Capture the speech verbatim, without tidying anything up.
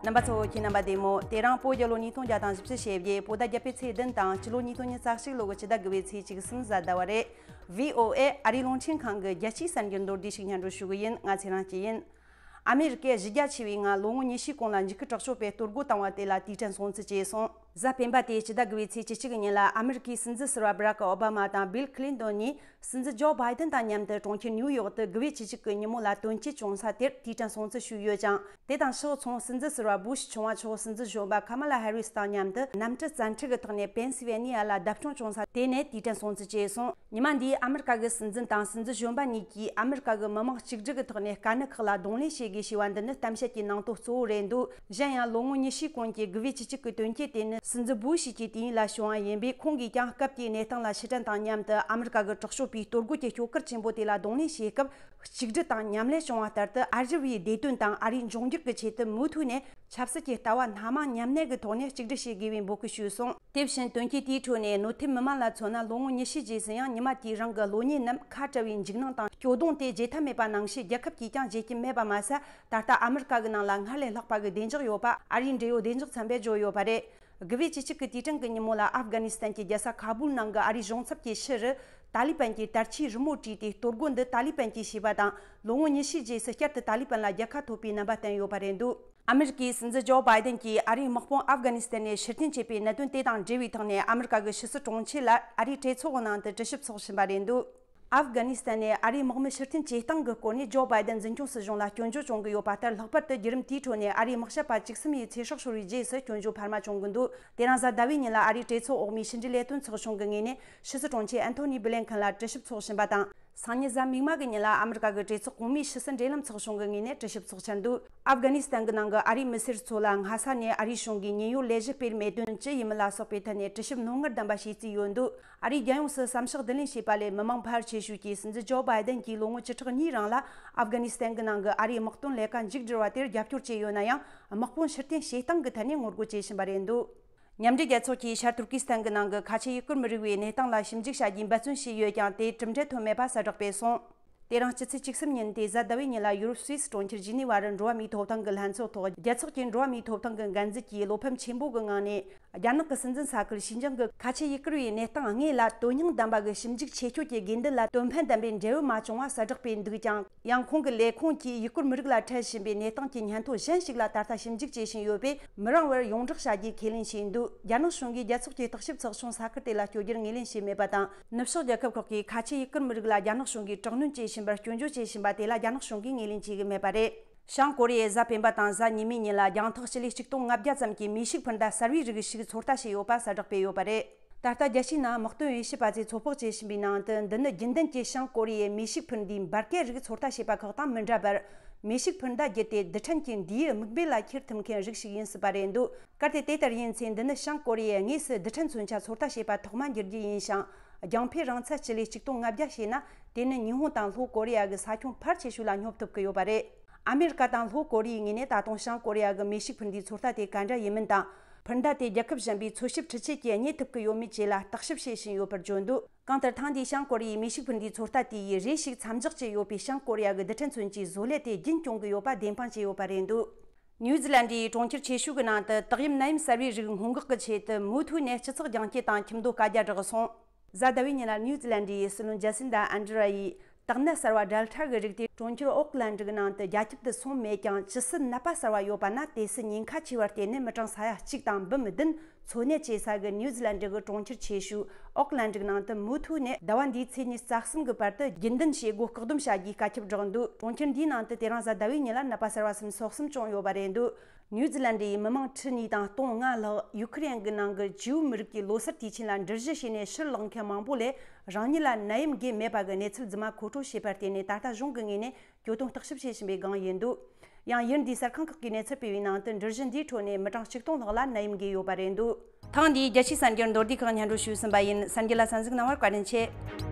རྣམ་པ་ཚོ་ཁྱེད་རྣམ་པ་བདེ་མོ། དེ་རིང་བོད་རྒྱལ་ལོ་ཉིས་སྟོང་བརྒྱ་དང་བཞི་བཅུ་ཞེ་བརྒྱད། བོད་ཟླ་བརྒྱད་པའི་ཚེས་བདུན་དང་སྤྱི་ལོ་ཉིས་སྟོང་ཉི་ཤུ་རྩ་གཅིག་ལོ་གི་ཕྱི་ཟླ་དགུ་བའི་ཚེས་བཅུ་གསུམ་གཟའ་ཟླ་བ་རེད། བྷི་ཨོ་ཨེ་ཨ་རིའི་རླུང་འཕྲིན་ཁང་གི་རྒྱལ་སྤྱིའི་གསར་འགྱུར་མདོར་བསྡུས་ཤིག་སྙན་སྒྲོན་ཞུ་གི་ཡིན། ང་ཚེ་རིང་སྐྱིད་ཡིན། ཨ་མེ་རི་ཀས་གཞི་རྒྱ་ཆེ་བའི་ངང་ལོ་ངོ་ཉི་ཤུའི་གོང་ལ་འཇིགས་སྐུལ་དྲག་སྤྱོད་པས་གཏོར་རྒོལ་བཏང་བ་དེ་ལ་དུས་དྲན་སྲུང་བརྩི་བྱས་སོང་། གཟའ་སྤེན་པ་སྟེ་ཕྱི་ཟླ་དགུ་བའི་ཚེས་བཅུ་གཅིག་གི་ཉིན་ལ་ཨ་མེ་རི་ཀའི་སྲིད་འཛིན་ཟུར་པ་བྷ་རག་ཨོ་བྷ་མ་དང་བིལ་ཁི་ལིན་ཏོན་གཉིས་སྲིད་འཛིན་ཇོ་བྷའི་ཏན་དང་མཉམ་དུ་གྲོང་ཁྱེར་ནིའུ་ཡོག་ཏུ་དགུ་བའི་ཚེས་བཅུ་གཅིག་གི་ཉིན་མོ་ལ་དོན་རྐྱེན་བྱུང་ས་དེར་དུས་དྲན་སྲུང་བརྩི་ཞུས་ཡོད་ཅིང་། དེ་དང་ཕྱོགས་མཚུངས་སྲིད་འཛིན་ཟུར་པ་བུ་ཤི་ཆུང་བ་མཆོག་སྲིད་འཛིན་གཞོན་པ་ཁ་མ་ལ་ཧེ་རི་སི་དང་མཉམ་དུ་གནམ་གྲུ་བཙན་ཁྲིད་ཀྱི་ཐོག་ནས་པེན་སི་ཝེ་ནི་ཡ་ལ་བརྡབ་སྐྱོང་བྱུང་ས་དེ་ནས་དུས་དྲན་སྲུང་བརྩི་བྱས་སོང་། ཉི་མ་འདིའི་ཨ་མེ་རི་ཀ་གི་སྲིད་འཛིན་དང་སྲིད་འཛིན་གཞོན་པ་གཉིས་ཀྱིས་ཨ་མེ་རི་ཀ་གི་མི་དམངས་གཅིག་སྒྲིལ་གྱི་ཐོག་ནས་དཀའ་གནད་ཁག་ལ་གདོང་ལེན་བྱེད་དགོས་ཞེས་པ་འདི་ནི་གཏམ་བཤད་ཀྱི་ནང་དོན་གཙོ་བོ་རེད་འདུག་གཞན་ཡང་ལོ་ངོ་ཉི་ཤུའི་གོང་གི་དགུ་བའི་ཚེས་གཅིག་གི་དོན་རྐྱེན་དེ་ནི་སྲིད་འཛིན་བུ་ཤི་ཡི་དུས་ཡུན་ལ་བྱུང་བ་ཡིན་པས། ཁོང་གིས་ཀྱང་སྐབས་དེའི་གནས་སྟངས་ལ་ཕྱིར་དྲན་དང་མཉམ་དུ་ཨ་མེ་རི་ཀ་གི་དྲག་སྤྱོད་པའི་གཏོར་རྒོལ་གྱི་སྐྱོ་གར་ཆེན་པོ་དེ་ལ་གདོང་ལེན་བྱེད་སྐབས། གཅིག་སྒྲིལ་དང་མཉམ་ལས་བྱུང་བ་ལྟར་དུ་ཨ་རི་བའི་བདེ་དོན་དང་ཨ་རིའི་འབྱུང་འགྱུར་གྱི་ཆེད་དུ་མུ་མཐུད་ནས་ཆབ་སྲིད་ཀྱི་ལྟ་བ་སྣ་མང་མཉམ་གནས་ཀྱི་ཐོག་ནས་གཅིག་སྒྲིལ་བྱེད་དགོས་པའི་འབོད་སྐུལ་ཞུས་སོང་། དེ་བཞིན་དོན་རྐྱེན་དེའི་ཁྲོད་ནས་གནོད་ཐེབས་མི་མང་ལ་མཚོན་ན། ལོ་ངོ་ཉི་ཤུ་རྗེས་སུ་ཡང་ཉི་མ་དེའི་རིང་གི་གློག་བརྙན་རྣམས་ཁ་བྲལ་བའི་འཇིགས་སྣང་དང་སྐྱོ་གདུང་དེ་བརྗེད་ཐབས་མེད་པ་ནང་བཞིན་རྒྱལ་ཁབ་ཀྱིས་ཀྱང་བརྗེད་ཀྱི་མེད་པ་མ་ཟད། ད་ལྟ་ཨ་མི་རི་ཀ་གི་ནང་ལ་སྔར་ལས་ལྷག་པ་གི་བདེ་འཇགས་ཡོད་པ་ཨ་རིའི་འབྲེལ་ཡོད་བདེ་འཇགས་ཚན་པས་བརྗོད་ཡོད་པ་རེད། དགུ་བའི་ཚེས་གཅིག་གི་དུས་དྲན་གྱི་ཉིན་མོ་ལ་ཨབ་གྷ་ནི་སི་ཐན་གྱི་རྒྱལ་ས་ཁ་བུལ་ནང་གི་ཨ་རིའི་གཞུང་ཚབ་ཀྱི་ཕྱི་རུ། ཏཱ་ལི་བན་གྱིས་དར་ཆའི་རི་མོ་བྲིས་ཏེ། གཏོར་རྒོལ་འདི་ཏཱ་ལི་བན་གྱིས་བྱས་པ་དང་། ལོ་ངོ་ཉི་ཤུ་རྗེས་སུ་བསྐྱར་དུ་ཏཱ་ལི་བན་ལ་རྒྱལ་ཁ་ཐོབ་པའི་རྣམ་པ་བསྟན་ཡོད་པ་རེད་འདུག་ཨ་མི་རི་ཀའི་སྲིད་འཛིན་ཇོ་བྷའི་ཏན་གྱིས་ཨ་རིའི་དམག་དཔུང་ཨབ་གྷ་ནི་སི་ཐན་ནས་ཕྱིར་འཐེན་བྱས་པའི་གནད་དོན་དེ་དང་འབྲེལ་བའི་ཐོག་ནས། ཨ་མི་རི་ཀ་གི་ཕྱི་སྲིད་དྲུང་ཆེ་ལ་ཨ་རིའི་གྲོས་ཚོགས་ནང་དུ་དྲི་ཞིབ་ཚོགས་བཞིན་པ་རེད་འདུག་ཨབ་གྷ་ནི་སི་ཐན་ནས་ཨ་རིའི་དམག་མི་ཕྱིར་འཐེན་བྱེད་སྟངས་ཀྱི་སྐོར་ནས་ཇོ་བྷའི་ཏན་འཛིན་སྐྱོང་སྲིད་གཞུང་ལ་སྐྱོན་བརྗོད་བྱུང་གི་ཡོད་པ་ལྟར། ལྷག་པར་དུ་བརྒྱུད་རིམ་དེའི་ཁྲོད་ནས་ཨ་རིའི་དམག་ཞབས་པ་བཅུ་གསུམ་ཡི་ཚེ་སྲོག་ཤོར་བའི་རྗེས་སུ་སྐྱོན་བརྗོད་འཕར་མ་བྱུང་གི་འདུག་དེ་རིང་གཟའ་ཟླ་བའི་ཉིན་ལ་ཨ་རིའི་གྲོས་ཚོགས་འོག་མའི་ཕྱི་འབྲེལ་ལས་དོན་ཚོགས་ཆུང་གི་ངོས་ནས་ཕྱི་སྲིད་དྲུང་ཆེ་ཨན་ཐོ་ནི་བྷི་ལན་ཁན་ལ་དྲི་ཞིབ་ཚོགས་བཞིན་པ་དང་། སང་ཉིན་གཟའ་མིག་དམར་གྱི་ཉིན་ལ་ཨ་མི་རི་ཀ་གི་གྲོས་ཚོགས་གོང་མའི་ཕྱི་སྲིད་འབྲེལ་ལམ་ཚོགས་ཆུང་གི་ངོས་ནས་དྲི་ཞིབ་ཚོགས་འཆར་འདུག་ཨབ་གྷ་ནི་སི་ཐན་གྱི་ནང་གི་ཨ་རིའི་མི་སེར་ཚོ་ལ་སྔ་ས་ནས་ཨ་རིའི་གཞུང་གིས་ཉེན་གཡོལ་ལས་གཞི་སྤེལ་མེད་དོན་ཅི་ཡིན་མིན་ལ་སོགས་པའི་ཐད་ནས་དྲི་ཞིབ་རྣོ་ངར་ལྡན་པ་བྱེད་རྩིས་ཡོད་འདུག་ཨ་རིའི་རྒྱལ་ཡོངས་སུ་བསམ་ཤག་བསྡུ་ལེན་བྱས་པ་ལས། མི་མང་ཕལ་ཆེ་ཤོས་ཀྱིས་སྲིད་འཛིན་ཇོ་བྷའི་ཏན་གྱིས་ལོ་ངོ་བཅུ་ཕྲག་གཉིས་རིང་ལ་ཨབ་གྷ་ནི་སི་ཐན་གྱི་ནང་གི་ཨ་རིའི་དམག་དོན་ལས་ཀ་མཇུག་བསྒྲིལ་བ་དེར་རྒྱབ་སྐྱོར་བྱས་ཡོད་ན་ཡང་། དམག་དཔུང་ཕྱིར་འཐེན་བྱེད་སྟངས་ཀྱི་ཐད་ནས་ངོ་རྒོལ་བྱེད་བཞིན་པ་རེད་འདུག་མཉམ་འབྲེལ་རྒྱལ་ཚོགས་ཀྱིས་ཤར་ཏུར་ཀི་སི་ཐན་གྱི་ནང་གི་ཁ་ཆེ་ཡུ་གུར་མི་རིགས་པའི་གནས་སྟངས་ལ་ཞིབ་འཇུག་བྱ་རྒྱུའི་འབད་བརྩོན་བྱས་ཡོད་ཀྱང་། དེ་གྲུབ་འབྲས་ཐོན་མེད་པ་གསལ་བསྒྲགས་སྤེལ་སོང་། དེ་རིང་སྤྱི་ཚེས་བཅུ་གསུམ་ཉིན་ཏེ་གཟའ་ཟླ་བའི་ཉིན་ལ་ཡུ་རོབ་སུད་སི་གྲོང་ཁྱེར་ཇི་ནི་ཝ་རུ་འགྲོ་བ་མིའི་ཐོབ་ཐང་གི་ལྷན་ཚོགས་ཐོག་རྒྱལ་ཚོགས་ཀྱི་འགྲོ་བ་མིའི་ཐོབ་ཐང་གི་འགན་འཛིན་གྱིས་བློ་ཕམ་ཆེན་པོ་གི་ངང་ནས། རྒྱ་ནག་གི་སྲིད་འཛིན་ས་ཁུལ་ཞིན་ཅང་གི་ཁ་ཆེ་ཡུ་གུར་བའི་གནས་སྟངས་དངོས་ལ་དོན་སྙིང་ལྡན་པ་གི་ཞིབ་འཇུག་བྱེད་ཕྱོགས་ཀྱི་དགོས་འདུན་ལ་དོན་ཕན་ལྡན་པའི་འབྲས་བུ་མ་བྱུང་བ་གསལ་བསྒྲགས་སྤེལ་འདུག་ཀྱང་། ཡང་ཁོང་གི་ལས་ཁུངས་ཀྱིས་ཡུ་གུར་མི་རིགས་ལ་འཕྲད་བཞིན་པའི་གནས་སྟངས་ཀྱི་སྙན་ཐོ་གཞན་ཞིག་ལ་ད་ལྟ་ཞིབ་འཇུག་བྱེད་བཞིན་ཡོད་པས། མི་རིང་བར་ཡོངས་བསྒྲགས་བྱ་རྒྱུའི་ཁས་ལེན་བྱས་འདུག་རྒྱ་ནག་གཞུང་གིས་རྒྱལ་ཚོགས་ཀྱི་བརྟག་ཞིབ་ཚོགས་ཆུང་ས་ཁུལ་དེ་ལ་བསྐྱོད་རྒྱུར་ངོས་ལེན་བྱས་མེད་པ་དང་། ནུབ་ཕྱོགས་རྒྱལ་ཁབ་ཁག་གིས་ཁ་ཆེ་ཡུ་གུར་མི་རིགས་ལ་རྒྱ་ནག་གཞུང་གིས་དྲག་གནོན་བྱེད་བཞིན་པར་སྐྱོན་བརྗོད་བྱེད་བཞིན་པ་དེ་ལ་རྒྱ་ནག་གཞུང་གིས་ངོས་ལེན་བྱེད་ཀྱི་མེད་པ་རེད། བྱང་ཀོ་རི་ཡས་གཟའ་སྤེན་པ་དང་གཟའ་ཉི་མའི་ཉིན་ལ་རྒྱང་ཐག་སྤྱི་ལེ་ཆིག་སྟོང་ལྔ་བརྒྱ་ཙམ་གྱི་མེ་ཤུགས་འཕུར་མདའ་གསར་བའི་རིགས་ཤིག་ཚོད་ལྟ་བྱས་ཡོད་པ་གསལ་བསྒྲགས་སྤེལ་ཡོད་པ་རེད། ད་ལྟ་རྒྱལ་སྤྱིའི་ནང་དམག་དོན་དབྱེ་ཞིབ་པ་ཚོས་ཚོད་དཔག་བྱེད་བཞིན་པའི་ནང་དུ། འདི་ནི་རྒྱུན་ལྡན་གྱི་བྱང་ཀོ་རི་ཡའི་མེ་ཤུགས་འཕུར་མདའི་འབར་གས་རིགས་ཚོད་ལྟ་བྱེད་པ་ཁག་དང་མི་འདྲ་བར། མེ་ཤུགས་འཕུར་མདའ་བརྒྱུད་དེ་རྡུལ་ཕྲན་གྱི་མདུད་ཡུ་དམིགས་འབེན་ལ་འཁྱེར་ཐུབ་མཁན་རིགས་ཤིག་ཡིན་སྲིད་པ་རེད་འདུག་གལ་ཏེ་དེ་ལྟར་ཡིན་ཚེ། འདི་ནི་བྱང་ཀོ་རི་ཡས་དངོས་སུ་རྡུལ་ཕྲན་མཚོན་ཆ་ཚོད་ལྟ་བྱེད་པ་ཐོག་མ་འགྱུར་རྒྱུ་ཡིན་ཞིང་། རྒྱང་འཕེན་རིང་ཚད་སྤྱི་ལེ་ཆིག་སྟོང་ལྔ་བརྒྱ་བྱས་ན། དེ་ནི་ཉི་ཧོང་དང་ལྷོ་ཀོ་རི་ཡ་གི་ས་ཁྱོན་ཕལ་ཆེ་ཤོས་ལ་སྙོབ་ཐུབ་ཀྱི་ཡོད་པ་རེད། ཨ་མེ་རི་ཀ་དང་ལྷོ་ཀོ་རི་ཡའི་ངོས་ནས་ད་དུང་བྱང་ཀོ་རི་ཡ་གི་མེ་ཤུགས་འཕུར་མདའི་ཚོད་ལྟ་དེ་ག་འདྲ་ཡིན་མིན་དང་། འཕུར་མདའ་དེ་རྒྱལ་ཁབ་གཞན་པའི་འཚོལ་ཞིབ་འཕྲུལ་ཆས་ཀྱིས་རྙེད་ཐུབ་ཀྱི་ཡོད་མེད་བཅས་ལ་བརྟག་ཞིབ་བྱེད་བཞིན་ཡོད་པར་བརྗོད་འདུག་གང་ལྟར། ཐེངས་འདིའི་བྱང་ཀོ་རི་ཡའི་མེ་ཤུགས་འཕུར་མདའི་ཚོད་ལྟ་དེ་ཡིས་རེ་ཞིག་མཚམས་འཇོག་བྱས་ཡོད་པའི་བྱང་ཀོ་རི་ཡ་གི་རྡུལ་ཕྲན་མཚོན་ཆའི་བཟོ་ལས་དེ་རྒྱུན་སྐྱོང་གི་ཡོད་པ་བདེན་དཔང་བྱས་ཡོད་པ་རེད་འདུག་ནིའུ་ཛི་ལན་ཌའི་གྲོང་ཁྱེར་ཆེ་ཤོས་ཀྱི་ནང་དུ་དག་ཡུམ་ནད་ཡམས་གསར་བའི་རིགས་སྔོན་འགོག་གི་ཆེད་དུ་མུ་མཐུད་ནས་སྤྱི་ཚོགས་རྒྱང་སྐྱེད་དང་ཁྱིམ་སྡོད་བཀའ་རྒྱ་བསྒྲགས་སོང་། གཟའ་ཟླ་བའི་ཉིན་ལ་ནིའུ་ཛི་ལན་ཌའི་སྲིད་བློན་ཇེ་སིན་ཌ་ཨན་ཌི་ར་ཡིས། དག་ནད་གསར་བ་ཌེལ་ཊ་གི་རིགས་དེ་གྲོང་ཁྱེར་ཨོག་ལན་ཌི་གི་ནང་དུ་རྒྱ་ཁྱབ་ཏུ་སོང་མེད་ཀྱང་། ཇི་སྲིད་ནད་པ་གསར་བ་ཡོད་པ་ན། དེ་སྲིད་ཉེན་ཁ་ཆེ་བར་བརྟེན་ནས་མི་གྲངས་ས་ཡ་གཅིག་དང་འབུམ་བདུན་འཚོ་གནས་བྱེད་ས་གི་ནིའུ་ཛི་ལན་ཌི་གི་གྲོང་ཁྱེར་ཆེ་ཤོས་ཨོག་ལན་ཌི་གི་ནང་དུ་མུ་མཐུད་ནས་ཟླ་བ་འདིའི་ཚེས་ཉི་ཤུ་རྩ་གསུམ་གི་བར་དུ་རྒྱུན་ལྡན་བྱེད་སྒོ་བཀག་སྡོམ་བྱ་རྒྱུའི་བཀའ་ཁྱབ་བསྒྲགས་འདུག་གྲོང་ཁྱེར་འདིའི་ནང་དུ་དེ་རིང་གཟའ་ཟླ་བའི་ཉིན་ལ་ནད་པ་གསར་བ་སུམ་ཅུ་སོ་གསུམ་བྱུང་ཡོད་པ་རེད་འདུག་ནིའུ་ཛི་ལན་ཌིའི་མི་མང་ཁྲི་གཉིས་དང་སྟོང་ལྔ་ལྷག་ཡུ་ཁུ་རེན་གྱི་ནང་གི་ཇིའུ་མི་རིགས་ཀྱི་ལོ་སར་དུས་ཆེན་ལ་འགྲུལ་བཞུད་བྱས་ནས་ཕྱིར་ལོག་མཁན་མང་པོ་ལས། རང་ཉིད་ལ་ནད་ཡམས་འགོས་མེད་པ་གི་གནས་ཚུལ་རྫུན་མ་མཁོ་སྤྲོད་བྱས་པར་བརྟེན་ནས། ད་ལྟ་གཞུང་གི་ངོས་ནས་གྱོད་དོན་བརྟག་ཞིབ་བྱེད་བཞིན་པའི་སྒང་ཡིན་འདུག་ཡང་ཡུལ་འདིའི་གསར་ཁང་ཁག་གིས་གནས་ཚུལ་སྤེལ་བའི་ནང་དུ། འགྲུལ་བཞུད་འདིའི་ཁྲོད་ནས་མི་གྲངས་ཆིག་སྟོང་ལྷག་ལ་ནད་ཡམས་འགོས་ཡོད་པ་རེད་འདུག་ཐེངས་འདིའི་རྒྱལ་སྤྱིའི་གསར་འགྱུར་མདོར་བསྡུས་ཁག་སྙན་སྒྲོན་ཞུས་ཟིན་པ་ཡིན། གསར་འགྱུར་ལ་གསན་གཟིགས་གནང་བར་བཀའ་དྲིན་ཆེ།